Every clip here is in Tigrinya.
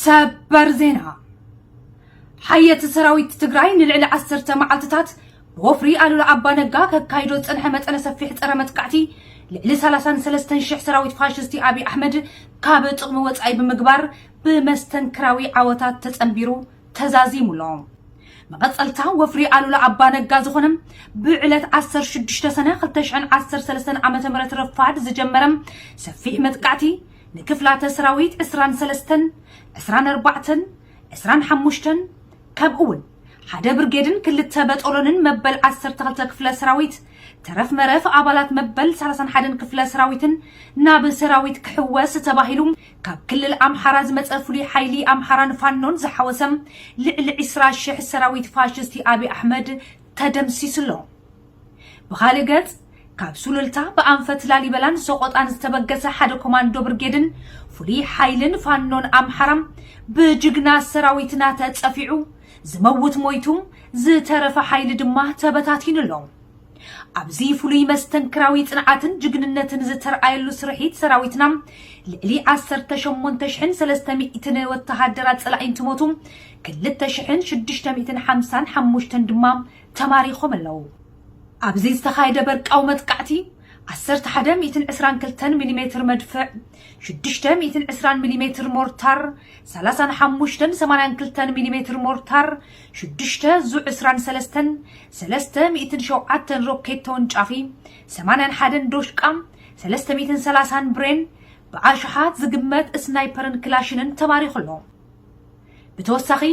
ሰበር ዜና። ሓየት ሰራዊት ትግራይ ንልዕሊ ዓሰርተ መዓልትታት ብወፍሪ ኣሉላ ኣባ ነጋ ከካይዶ ዝጸንሐ መጠነ ሰፊሕ ጸረ መጥቃዕቲ፣ ልዕሊ ሰላሳን ሰለስተን ሽሕ ሰራዊት ፋሽስቲ ኣብይ ኣሕመድ ካብ ጥቕሚ ወጻኢ ብምግባር፣ ብመስተንክራዊ ዓወታት ተጸንቢሩ ተዛዚሙ ኣሎ። መቐጸልታ ወፍሪ ኣሉላ ኣባ ነጋ ዝኾነ፣ ብዕለት ዓሰርተ ሽዱሽተ ሰነ ክልተ ሽሕን ዓሰርተ ሰለስተን ዓመተ ምህረት ረፋድ ዝጀመረ ሰፊሕ መጥቃዕቲ፣ ንክፍላተ ሰራዊት ዕስራን ሰለስተን፣ ዕስራን ኣርባዕተን፣ ዕስራን ሓሙሽተን፣ ከምኡ እውን ሓደ ብርጌድን ክልተ በጦሎንን መበል ዓሰርተ ክልተ ክፍለ ሰራዊት፣ ተረፍ መረፍ ኣባላት መበል ሰላሳን ሓደን ክፍለ ሰራዊትን ናብ ሰራዊት ክሕወስ ተባሂሉ ካብ ክልል ኣምሓራ ዝመጸ ፍሉይ ሓይሊ ኣምሓራን ፋኖን ዝሓወሰ ልዕሊ ዕስራ ሽሕ ሰራዊት ፋሽስቲ ኣብይ ኣሕመድ ተደምሲሱ ኣሎ። ብኻልእ ገጽ፣ ካብ ሱሉልታ ብኣንፈት ላሊበላን ሰቆጣን ዝተበገሰ ሓደ ኮማንዶ ብርጌድን ፍሉይ ሓይልን ፋኖን ኣምሓራ ብጅግና ሰራዊትና ተጸፊዑ፣ ዝመውት ሞይቱ፣ ዝተረፈ ሓይሊ ድማ ተበታቲኑ ኣሎ። ኣብዚ ፍሉይ መስተንክራዊ ጽንዓትን ጅግንነትን ዝተርኣየሉ ስርሒት ሰራዊትና፣ ልዕሊ ዓሰርተ ሸሞንተ ሽሕን ሰለስተ ሚእትን ወተሃደራት ጸላኢ እንትሞቱ፣ ክልተ ሽሕን ሽዱሽተ ሚእትን ሓምሳን ሓሙሽተን ድማ ተማሪኾም ኣለዉ። ኣብዚ ዝተኻየደ በርቃዊ መጥቃዕቲ፣ ዓሰርተ ሓደ ሚእትን ዕስራን ክልተን ሚሊሜትር መድፍዕ፣ ሽዱሽተ ሚእትን ዕስራን ሚሊሜትር ሞርታር፣ ሰላሳን ሓሙሽተን ሰማንያን ክልተን ሚሊሜትር ሞርታር፣ ሽዱሽተ ዙ ዕስራን ሰለስተን፣ ሰለስተ ሚእትን ሸውዓተን ሮኬት ተወንጫፊ፣ ሰማንያን ሓደን ዶሽቃ፣ ሰለስተ ሚእትን ሰላሳን ብሬን፣ ብኣሽሓት ዝግመት ስናይፐርን ክላሽንን ተማሪኹ ኣሎ። ብተወሳኺ፣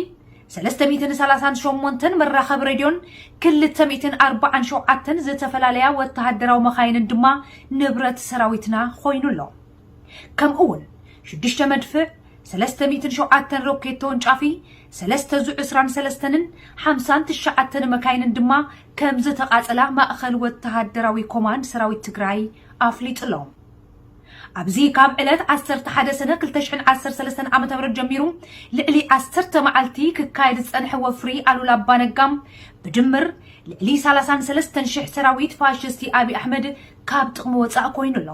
ሰለስተ ሚእትን ሰላሳን ሸሞንተን መራኸቢ ሬድዮን ክልተ ሚእትን ኣርባዓን ሸውዓተን ዝተፈላለያ ወተሃደራዊ መኻይንን ድማ ንብረት ሰራዊትና ኮይኑ ኣሎ። ከምኡ እውን ሽዱሽተ መድፍዕ፣ ሰለስተ ሚእትን ሸውዓተን ሮኬት ተወንጫፊ፣ ሰለስተ ዙ ዕስራን ሰለስተንን ሓምሳን ትሽዓተን መካይንን ድማ ከም ዝተቓጸላ ማእኸል ወተሃደራዊ ኮማንድ ሰራዊት ትግራይ ኣፍሊጡ ኣሎ። ኣብዚ ካብ ዕለት ዓሰርተ ሓደ ሰነ ክልተ ሽሕን ዓሰርተ ሰለስተን ዓመተ ምህረት ጀሚሩ ልዕሊ ዓሰርተ መዓልቲ ክካየድ ዝጸንሐ ወፍሪ ኣሉላ ኣባ ነጋ፣ ብድምር ልዕሊ ሰላሳን ሰለስተን ሽሕ ሰራዊት ፋሽስቲ ኣብይ ኣሕመድ ካብ ጥቕሚ ወጻእ ኮይኑ ኣሎ።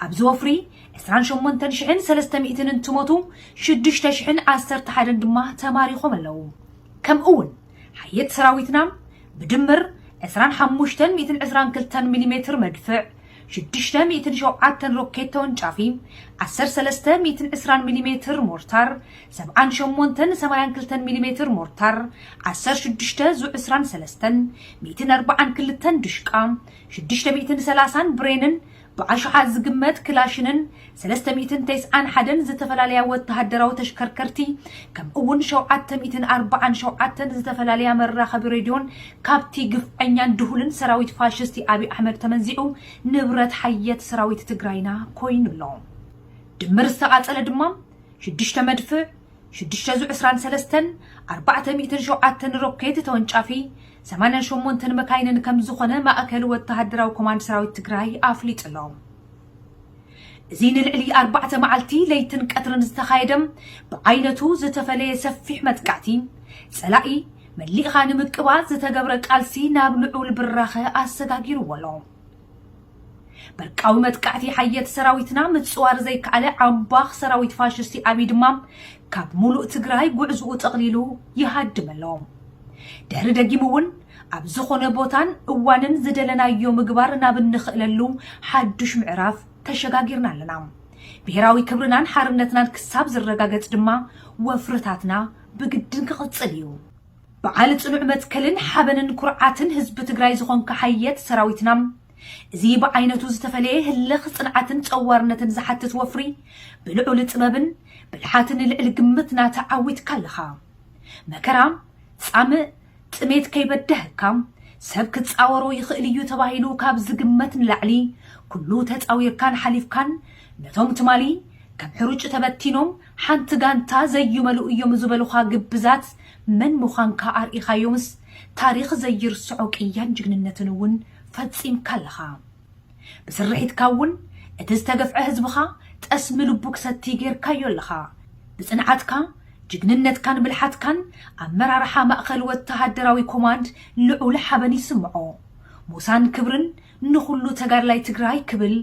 ኣብዚ ወፍሪ ዕስራን ሸሞንተን ሽሕን ሰለስተ ሚእትን እንትሞቱ፣ ሽዱሽተ ሽሕን ዓሰርተ ሓደን ድማ ተማሪኾም ኣለዉ። ከምኡ እውን ሓየት ሰራዊትና ብድምር ዕስራን ሓሙሽተን ሚእትን ዕስራን ክልተን ሚሊሜትር መድፍዕ፣ ሽዱሽተ ሚእትን ሸውዓተን ሮኬት ተወንጫፊ፣ ዓሰርተ ሰለስተ ሚእትን ዕስራን ሚሊሜትር ሞርታር፣ ሰብዓን ሸሞንተን ሰማንያን ክልተን ሚሊሜትር ሞርታር፣ ዓሰርተ ሽዱሽተ ዙ ዕስራን ሰለስተን፣ ሚእትን ኣርባዓን ክልተን ድሽቃ፣ ሽዱሽተ ሚእትን ሰላሳን ብሬንን ብኣሽሓት ዝግመት ክላሽንን ሰለስተ ሚእትን ተስዓን ሓደን ዝተፈላለያ ወተሃደራዊ ተሽከርከርቲ፣ ከምኡ እውን ሸውዓተ ሚእትን ኣርባዓን ሸውዓተን ዝተፈላለያ መራኸቢ ሬድዮን ካብቲ ግፍዐኛን ድሁልን ሰራዊት ፋሽስቲ ኣብይ ኣሕመድ ተመንዚዑ ንብረት ሓየት ሰራዊት ትግራይና ኮይኑ ኣሎ። ድምር ዝተቓጸለ ድማ ሽዱሽተ መድፍዕ፣ ሽዱሽተ ዙ ዕስራን ሰለስተን፣ ኣርባዕተ ሚእትን ሸውዓተን ሮኬት ተወንጫፊ፣ ሰማንያን ሸሞንተን መካይንን ከም ዝኾነ ማእከል ወተሃደራዊ ኮማንድ ሰራዊት ትግራይ ኣፍሊጡ ኣሎ። እዚ ንልዕሊ ኣርባዕተ መዓልቲ ለይትን ቀትርን ዝተኻየደ ብዓይነቱ ዝተፈለየ ሰፊሕ መጥቃዕቲ፣ ጸላኢ መሊእኻ ንምቅባጽ ዝተገብረ ቃልሲ ናብ ልዑል ብራኸ ኣሰጋጊርዎ ኣሎ። በርቃዊ መጥቃዕቲ ሓየት ሰራዊትና ምጽዋር ዘይከኣለ ዓምባኽ ሰራዊት ፋሽስቲ ኣብይ ድማ ካብ ሙሉእ ትግራይ ጉዕዝኡ ጠቕሊሉ ይሃድም ኣሎ። ድሕሪ ደጊሙ እውን ኣብ ዝኾነ ቦታን እዋንን ዝደለናዮ ምግባር ናብ እንኽእለሉ ሓዱሽ ምዕራፍ ተሸጋጊርና ኣለና። ብሄራዊ ክብርናን ሓርነትናን ክሳብ ዝረጋገጽ ድማ ወፍርታትና ብግድን ክቕጽል እዩ። በዓል ጽኑዕ መትከልን ሓበንን ኩርዓትን ህዝቢ ትግራይ ዝኾንካ ሓየት ሰራዊትና፣ እዚ ብዓይነቱ ዝተፈለየ ህልኽ ጽንዓትን ጸዋርነትን ዝሓትት ወፍሪ፣ ብልዑል ጥበብን ብልሓትን ልዕሊ ግምትና ተዓዊትካ ኣለኻ። መከራ፣ ጻምእ፣ ጥሜት ከይበደሀካ፣ ሰብ ክጻወሮ ይኽእል እዩ ተባሂሉ ካብ ዝግመት ንላዕሊ፣ ኩሉ ተጻዊርካን ሓሊፍካን፣ ነቶም ትማሊ ከም ሕሩጭ ተበቲኖም ሓንቲ ጋንታ ዘይመልኡ እዮም ዝበሉኻ ግብዛት መን ምዃንካ ኣርኢኻዮምስ፣ ታሪኽ ዘይርስዖ ቅያን ጅግንነትን እውን ፈጺምካ ኣለኻ። ብስርሒትካ እውን እቲ ዝተገፍዐ ህዝብኻ ጠስሚ ልቡ ክሰቲ ጌርካዮ ኣለኻ። ብጽንዓትካ፣ ጅግንነትካን ብልሓትካን ኣመራርሓ ማእኸል ወተሃደራዊ ኮማንድ ልዑል ሓበን ይስምዖ። ሞሳን ክብርን ንኹሉ ተጋድላይ ትግራይ ክብል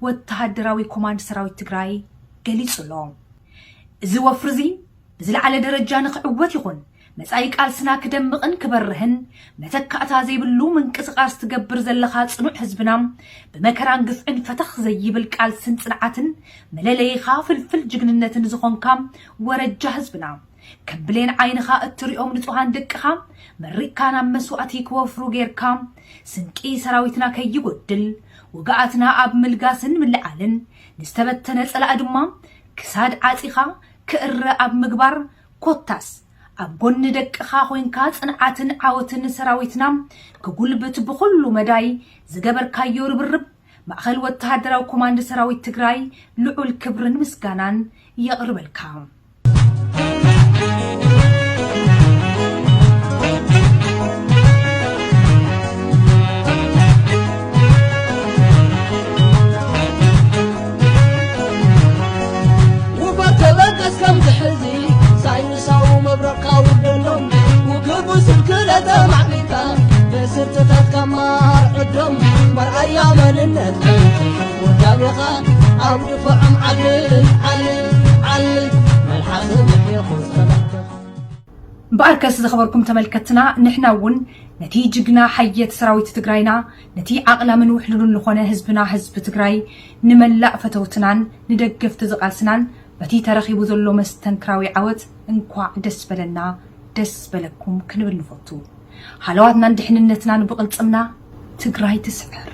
ወተሃደራዊ ኮማንድ ሰራዊት ትግራይ ገሊጹ ኣሎ። እዚ ወፍሪ እዚ ብዝለዓለ ደረጃ ንኽዕወት ይኹን መጻኢ ቃልስና ክደምቕን ክበርህን መተካእታ ዘይብሉ ምንቅስቓስ ትገብር ዘለኻ ጽኑዕ ህዝብና፣ ብመከራን ግፍዕን ፈተኽ ዘይብል ቃልስን ጽንዓትን መለለይኻ ፍልፍል ጅግንነትን ዝኾንካ ወረጃ ህዝብና፣ ከም ብሌን ዓይንኻ እትሪኦም ንጹሃን ደቅኻ መሪቕካ ናብ መስዋእቲ ክወፍሩ ጌርካ፣ ስንቂ ሰራዊትና ከይጎድል፣ ውግኣትና ኣብ ምልጋስን ምልዓልን፣ ንዝተበተነ ጸላኢ ድማ ክሳድ ዓጺኻ ክእረ ኣብ ምግባር፣ ኮታስ ኣብ ጎኒ ደቅኻ ኮይንካ ጽንዓትን ዓወትን ሰራዊትና ክጉልብት ብኹሉ መዳይ ዝገበርካዮ ርብርብ፣ ማእኸል ወተሃደራዊ ኮማንድ ሰራዊት ትግራይ ልዑል ክብርን ምስጋናን የቕርበልካ። ውፈር ተበገስ ከምዚ ሕዚ፣ ሳይንሳዊ መብረቕካ ውርደሎም፣ ውግእ ብስልክለ ተማዕቢልካ፣ ብስርትታትካ ማር ዕዶም፣ መርኣያ መንነት ውዳቤኻ፣ ኣብ ድፋዖም ዓሊ፣ ዓሊ፣ ዓሊ፣ መልሓስ ምሕየኹ ዝኸለልካ። እምበኣርከስ ዝኸበርኩም ተመልከትና፣ ንሕና እውን ነቲ ጅግና ሓየት ሰራዊት ትግራይና፣ ነቲ ዓቕላምን ውሕሉሉን ዝኾነ ህዝብና፣ ህዝቢ ትግራይ፣ ንመላእ ፈተውትናን ንደገፍቲ ዝቓልስናን በቲ ተረኺቡ ዘሎ መስተንክራዊ ዓወት እንኳዕ ደስ በለና፣ ደስ በለኩም ክንብል ንፈቱ። ሃለዋትናን ድሕንነትናን ብቕልጽምና ትግራይ ትስዕር።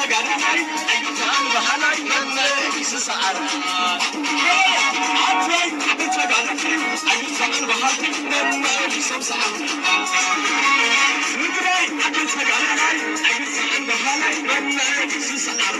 ተጋዳላይ ኣይግዛእን በሃላይ መመሊሱ ሰዓር። ኣቦይ ዓቢ ተጋዳላይ ኣይግዛእን በሃላይ መመሊሶም ሰዓር። ትግራይ ዓቢ ተጋዳላይ ኣይግዛእን በሃላይ መመሊሱ ሰዓር።